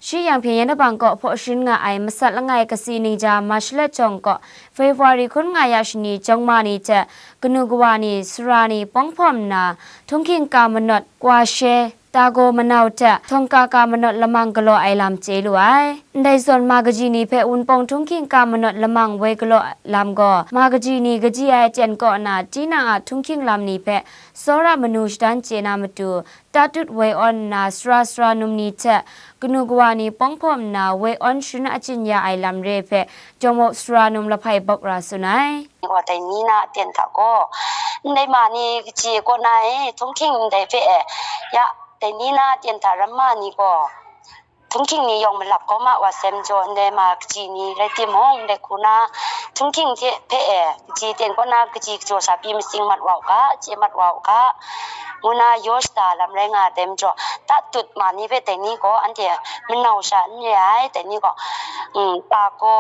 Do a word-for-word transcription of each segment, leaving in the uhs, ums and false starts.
Shi yang hpyen yan dabang kaw hpaw sharin nga ai masat langai kasi ningja Marshlet jawng kaw February hkun nga ya shani jawng ma ni hte kanu kawa ni, sara ni, pawng hpawm nna, htunghking ka manawt, kwa she, tago manau hte htawngka ka manawt lamang galaw ai lam chye lu ai. Ndai zawn ma kaji ni hpe Wunpawng htunghking ka manawt lamang woi galaw lam gaw, ma kaji ni kaji ai aten kaw na tinang a htunghking lam ni hpe tsawra manu shadan chye na matu, tatut woi awn nna, sara sara num ni hte kanu kawa ni pawng hpawm nna, woi awn sharin achyin ya ai lam re hpe, Jawmawp sara num lahpai bawk ra tsun ai. Wa dai ni na aten hta gaw, ndai ma ni kaji kaw na e, htunghking ndai hpe e, ya, dai ni na aten hta ram ma ni gaw, htunghking ni yawng malap kau ma wa sem jaw, ndai ma kaji ni rai timung, ndai hku na htunghking hte hpe e, kaji ten kaw na kaji kajaw sa pyi matsing mat wa u ga, chye mat wa u ga, ngu na yaw shada lam rai nga ai majaw, tatut ma ni hpe dai ni gaw anhte manau sha n re ai, dai ni gaw, mm, tago,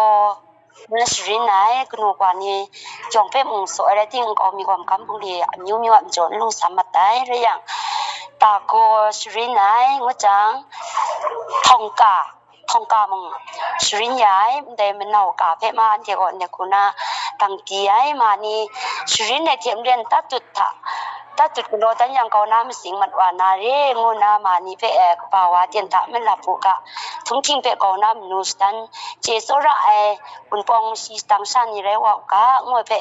na sharin ai, kanu kawa ni yawng hpe mung saw ai rai ting, nkau mi gaw magam bungli amyu myu a majaw n lungsam mat ai, rai yang, tago sharin ai, ngu jang, htawngka, htawngka mung sharin ya ai, ndai manau ka hpe ma anhte gaw ndai hku na dang di ai, ma ni sharin ai hte maren tatut hta, tatut galaw dan yang kau na matsing mat wa na re, ngu na ma ni hpe, eh, kaba wa ten hta malap u ga, htunghking hpe kau na manu shadan chye tsawra ai, Wunpawng shi shadang sha ni rai wa u ga, ngu ai hpe,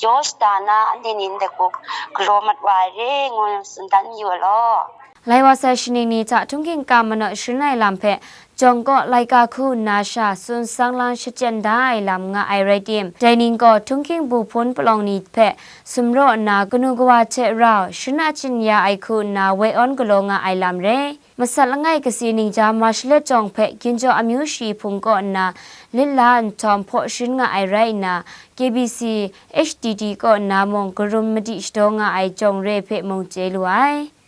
yaw shada na, anhte ni ndai hku galaw mat wa ai re, ngu tsun dan yu ai law. Lai wa sai shaning ni hta htunghking ka manawt sharin ai lam hpe, jawng kaw laika hku nna sha tsun sang lang shachyen da ai lam nga ai rai tim, dai ning gaw htunghking bu hpun palawng ni hpe sumraw nna, kanu kawa hte rau sharin achyin ya ai hku nna woi awn galaw nga ai lam re. Masat langai kasi ningja Marshlet jawng hpe ginjaw amyu shi hpung kaw nna lit la nhtawm hpaw sharin nga ai rai nna, K B C H D D kaw nna mung karum madi shadaw nga ai jawng re hpe mung chye lu ai.